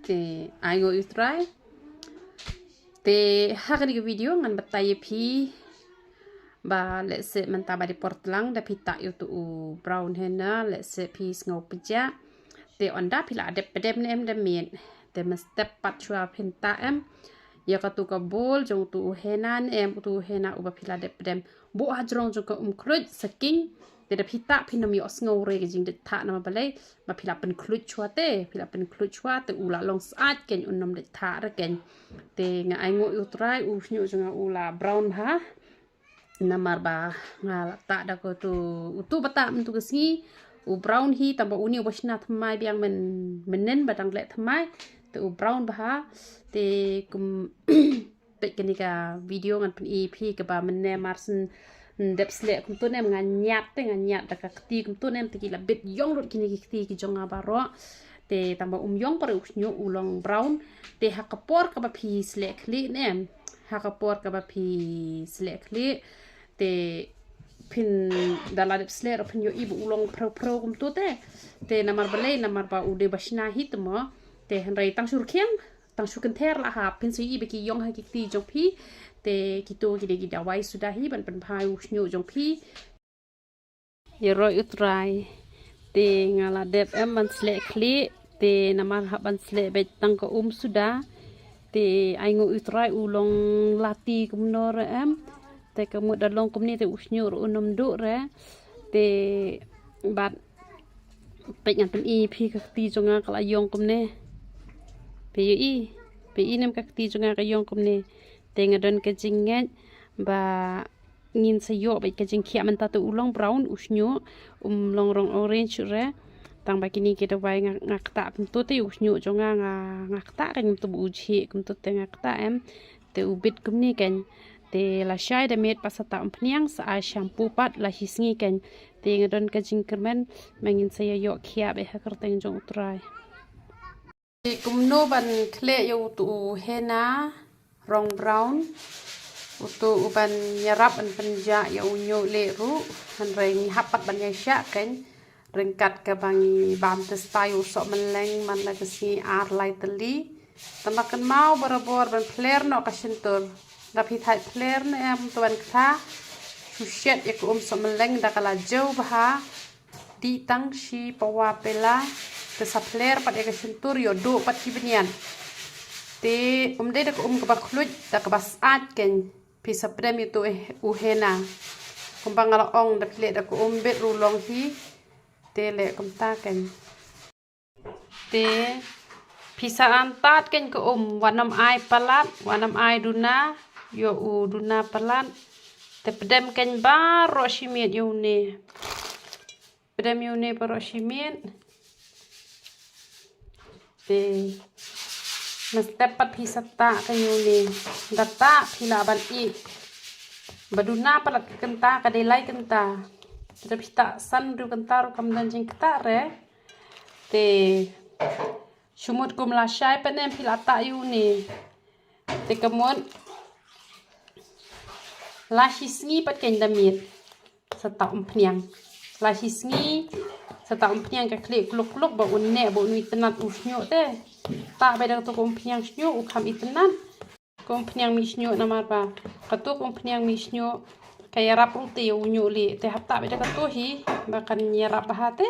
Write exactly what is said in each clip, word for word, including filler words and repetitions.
Te ai nguh ïa u Trai. Te ha kane ka video ngan batai ïa phi ba lehse mynta ba dei por tlang da phi tah ïa utu u brown henna, lehse phi sngew pjah. Te ynda phi la dep pdem ne em da miet, te mynstep pat shuwa phin tah em ïa katu ka bol jong utu u henna ne em utu u henna uba phi la dep pdem. Buh ha jrong jong ka um khluit sa king. Te da phi tah phin ym ïohsngew re ka jingdeit thah namar balei ba phi la pynkhluit shuwa te, phi la pynkhluit shuwa te u la long syaid kein, un ym deit thah re kein. Te nga ai nguh ïa u Trai, u shñiuh jong nga u la brown bha. Namar ba nga la tah da ko tu, utu ba tah mynta ka sngi u brown hi, tang ba une uba shna thymmai biang myn, mynnin ba dang leh thymmai. Te u brown bha. Te kum peit kane ka video ngan pyni phi kaba mynne mar syn dep sleh kumtu ne em, nga ñiad te, nga ñiad da ka kti kumtu ne em, te ki la bit ïong lut kine ki kti ki jong nga baroh. Te tang ba um ïong pat re u shñiuh u long brown. Te ha ka por kaba phi sleh khlieh ne em, ha ka por kaba phi sleh khlieh, te phin, da la dep sleh ruh phin ïohi ba u long phrew phrew kumtu te. Te namar balei, namar ba u dei ba shna hi te mo. Te hynrei tang shu rkhiang, tang shu kynther la ha, phin sa ïohi ba ki ïong ha ki kti jong phi. Te kitu ki dei ki dawai suda hi ban pynbha ïa u shñiuh jong phi. Ïaroh ïa u Trai. Te nga la dep em ban sleh khlieh. Te namar hap ban sleh beit tang ka um suda. Te ai nguh ïa u Trai u long lati kumno re em. Te ka mut da long kumne te u shñiuh ruh un ym duh re. Te bad peit ngan pyni phi ka kti jong nga ka la ïong kumne. Phi ïohi, phi ïohi ne em ka kti jong nga ka ïong kumne. Te nga don ka jingngeit ba ngin sa ïoh beit ka jingkhiah mynta te u long brown u shñiuh, um long rong orange re. Tang ba kine ki dawai nga, nga ktah kumtu te u shñiuh jong nga, nga, nga ktah kein kumtu ba u jhieh kumtu te nga ktah em. Te u bit kumne kein. Te lashai da miet pat sa tah umphniang, sa ai shampoo pat la shisngi kein. Te nga don ka jingkyrmen ba ngin sa ïa ïoh khiah beit ha kyrteng jong u Trai. Te kumno ban khleh ïa utu u henna rong brown. Utu u ban ïarap ban pynjah ïa u ñiuh lieh ruh. Hynrei ngi hap pat ban ïaishah kein. Ryngkat kaba ngi bam testa ïa u sohmylleng man la ka sngi ar lai tylli. Tang ba kynmaw barabor ban phler noh ka shyntur. Da phi thait phler ne em, to ban ktah. Shu shet ïa ka um sohmylleng da ka la jew bha. Dih tang shi pawa pela. Te sa phler pat ïa ka shyntur, ïoh duh pat ki bniat. Te um dei da ka um kaba khluit, da kaba syaid kein. Phi sa pdem ïa utu u henna. Kumba nga la ong da phi leh da ka um bit ruh long hi. Te leh kumta kein. Te phi sa antad kein ka um, wat nym ai palat, wat nym ai duna, ïoh u duna palat. Te pdem kein baroh shi miet ïa une. Pdem ïa une baroh shi miet. Te mynstep pat phi sa tah kein ïa une. Da tah phi lah ban ih. Ba duna palat ka kynta ka dei lai kynta. Te da phi tah san hynriew kynta ruh kam don jingktah re. Te shu mut kum lashai pat ne em phi la tah ïa une. Te ka mut la shisngi pat kein da miet. Sa tah umphniang. La shisngi sa tah umphniang, ka khlieh kluk kluk ba un neh ba un itynnad u shñiuh te. Tah beit da katu ka umphniang shñiuh u kham itynnad. Ka umphniang mih shñiuh namar ba katu ka umphniang mih shñiuh ka ïarap ruh te ïa u ñiuh lieh, te hap tah beit da katu hi ba kan ïarap bha te.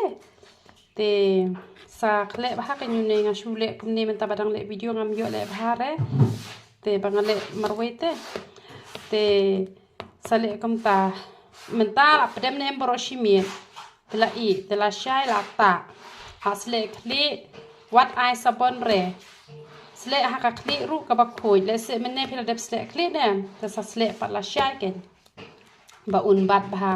Te sa khleh bha kein ïa une, nga shu leh kumne mynta ba dang leh video ngam ïoh leh bha re. Te ba nga leh marwei te. Te sa leh kumta, mynta la pdem ne em baroh shi miet. Te la ih, te lashai la tah. Ha sleh khlieh, wat ai sabon re. Sleh ha ka khlieh ruh kaba khuid. Lehse mynne phi la dep sleh khlieh ne em, te sa sleh pat lashai kein. Ba un bat bha.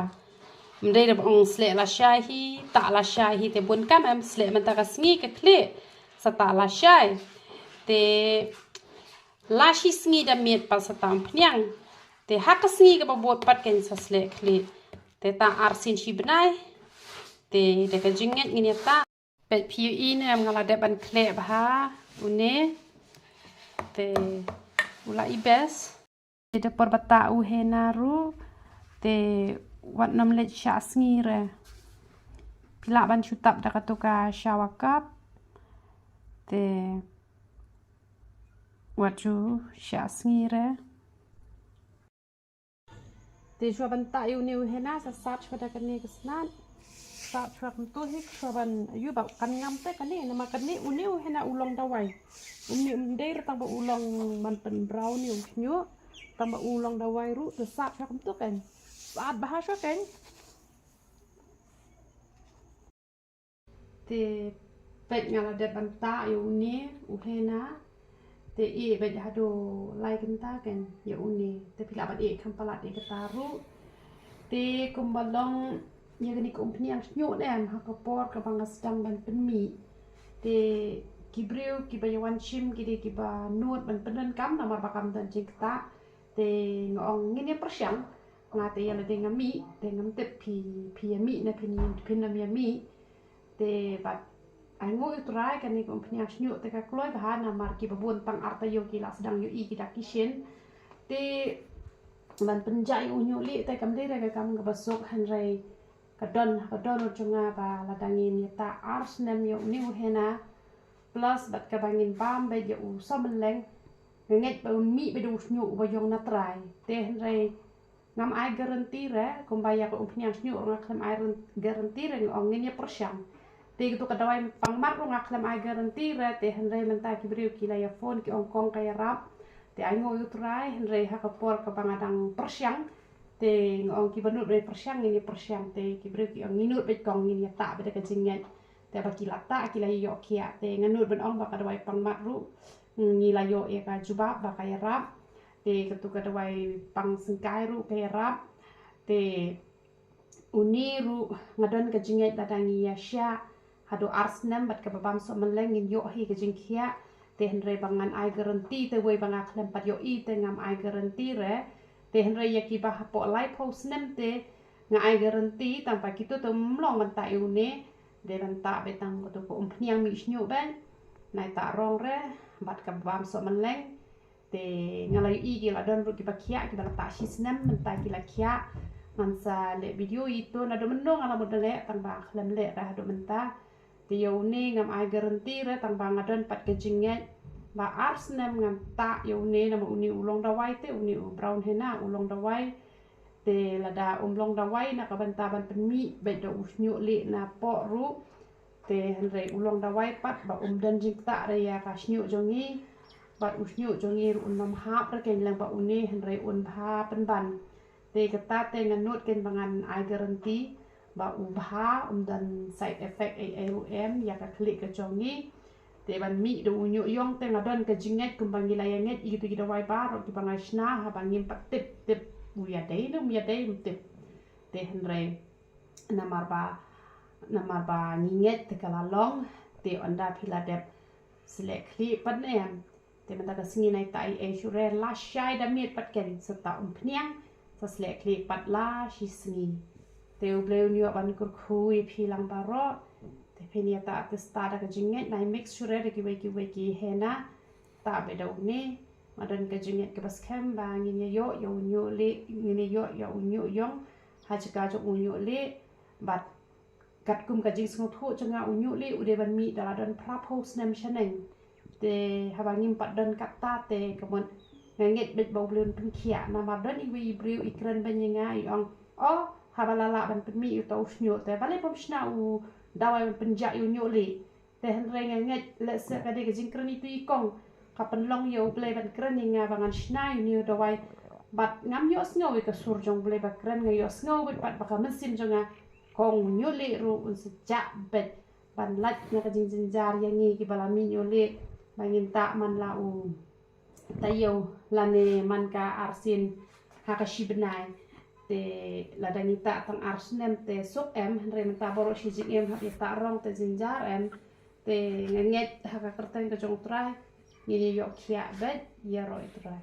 Ym dei da ba ong sleh lashai hi, tah lashai hi, te bun kam em, sleh mynta ka sngi ka khlieh. Sa tah lashai. Te la shisngi da miet pat sa tah umphniang. Te ha ka sngi kaba bud pat kein sa sleh khlieh. Te tah arsien shi bnai. Te da ka jingngeit ngin ïa tah. Peit phi ïohi ne em, nga la dep ban khleh bha une. Te u la i best. Te da por ba tah u henna ruh. Te wat nym leit shah sngi re. Phi lah ban shu tap da katu ka shower cap. Te Wat ju shah sngi re. Te shuwa ban tah ïa une u henna, sa sat shuwa da kane ka snat. Sat shuwa kumto hi, shuwa ban ïoh ba kan ngam te kane, namar kane une u henna u long dawai. Une um dei re tang ba u long ban pynbrown ïa u shñiuh, tang ba u long dawai ruh, te sat shuwa kumto kan. Sat bha shuwa kan. Te peit nga la dep ban tah ïa une u henna. Te ïeh beit haduh lai kynta kan ïa une. Te phi lah ban ïeh kham palat ïa kata ruh. Te kumba long ïa kane ka umphniang shñiuh ne em, ha ka por kaba nga sdang ban pynmih, te ki briew kiba ïa wan shim ki dei kiba nud ban pyndonkam namar ba kam don jingktah. Te nga ong ngin ïa pyrshang. Nga te ïa lade nga mih, te ngam tip phi, phi ïa mih ne phin, phin ym ïa mih. Te bad ainguh ïa u Trai kane ka umphniang shñiuh te ka kloi bha namar kiba bun tang ar taïew ki la sdang ïohi ki da ki shin. Te ban pynjah ïa u ñiuh lieh te kam dei re ka kam kaba suk, hynrei ka don, ka don ruh jong nga ba lada ngin ïa tah ar snem ïa une u henna plus bad kaba ngin bam beit ïa u sohmynleng, nga ngeit ba un mih beit da u shñiuh uba ïong na trai. Te hynrei ngam ai guarantee re, kumba ïa ka umphniang shñiuh ruh nga khlem ai ren-, guarantee re, nga ong ngin ïa pyrshang. Te katu ka dawai pangmat ruh nga khlem ai guarantee re, te hynrei mynta ki briew ki la ïa phone ki ong kong ka ïarap. Te ainguh ïa u Trai, hynrei ha ka por kaba nga dang pyrshang, te nga ong kiba nud ban pyrshang ngin ïa pyrshang, te ki briew ki ong ngi nud beit kong, ngin ïa tah beit da ka jingngeit. Te ba ki la tah ki la ïoh khiah, te nga nud ban ong ba ka dawai pangmat ruh ngi la ïoh ïa ka jubab ba ka ïarap. Te katu ka dawai pang syngkai ruh ka ïarap. Te une ruh nga don ka jingngeit lada ngi ïa shah haduh ar snem bad kaba bam sohmynleng ngin ïoh hi ka jingkhiah. Te hynrei ba ngan ai guarantee te wei ba nga khlem pat ïohi te ngam ai guarantee re. Te hynrei ïa kiba hapoh laiphew snem te nga ai guarantee, tang ba kito te ym long ban tah ïa une. Dei ban tah beit tang katu ka umphniang mih shñiuh beit. Nai tah rong re bad kaba bam sohmynleng. Te nga la ïohi ki la don ruh kiba khiah kiba la tah shi snem mynta ki la khiah. Ngan sa leh video ïa ito naduh mynno nga la mut da leh tang ba khlem leh re haduh mynta. Te ïa une ngam ai guarantee re tang ba nga don pat ka jingngeit ba ar snem ngan tah ïa une namar une u long dawai te une u brown henna u long dawai. Te lada um long dawai na ka bynta ban pynmih beit da u shñiuh lieh na poh ruh. Te hynrei u long dawai pat ba um don jingktah re ïa ka shñiuh jong ngi. Bad u shñiuh jong ngi ruh un ym hap re kein lang ba une hynrei un bha pynban. Te kata te nga nud kein ba ngan ai guarantee ba u bha, um don side effect ei ei ruh em ïa ka khlieh ka jong ngi. Te ban mih da u ñiuh ïong te nga don ka jingngeit kumba ngi la ïa ngeit ïa kito ki dawai baroh kiba nga shna haba ngim pat tip, tip u ïadei ne um ïadei ym tip. Te hynrei namar ba, namar ba ngi ngeit te ka la long, te ynda phi la dep sleh khlieh pat ne em. Te mynta ka sngi nai tah ei ei shuh re, lashai da miet pat kein, sa tah umphniang, sa sleh khlieh pat la shi sngi. Te U Blei un ïoh ban kyrkhu ïa phi lang baroh. Te phin ïa tah te stad da ka jingngeit, nai mix shuh re da kiwei kiwei ki henna. Tah beit da une, nga don ka jingngeit kaba skhem ba ngin ïa ïoh ïa u ñiuh lieh, ngin ïa ïoh ïa u ñiuh ïong ha jaka jong u ñiuh lieh. Bad katkum ka jingsngewthuh jong nga u ñiuh lieh u dei ban mih da la don phraphew snem shaneng. Te haba ngim pat don kata te ka mut nga ngeit beit ba U Blei un pynkhiah namar don iwei i briew i kren beiñ ïa nga i ong, oh, haba la lah ban pynmih ïa uta u shñiuh te balei phim shna u dawai ban pynjah ïa u ñiuh lieh. Te hynrei nga ngeit lehse ka dei ka jingkren itu i kong ka pynlong ïa U Blei ban kren ïa nga ba ngan shna ïa une u dawai. Bad ngam ïohsngew ïa ka sur jong U Blei ba kren, nga ïohsngew beit pat ba ka mynsiem jong nga kong u ñiuh lieh ruh un sa jah beit ban lait na ka jingjynjar ïa ngi kiba la mih ñiuh lieh ba ngin tah man la u taïew lane man ka arsien ha ka shi bnai. Te lada ngi tah tang ar snem te suk em, hynrei mynta baroh shi jingim hap ïa tah rong te jynjar em. Te nga ngeit ha ka kyrteng ka jong U Trai ngin ïa ïoh khiah beit ïaroh ïa U Trai.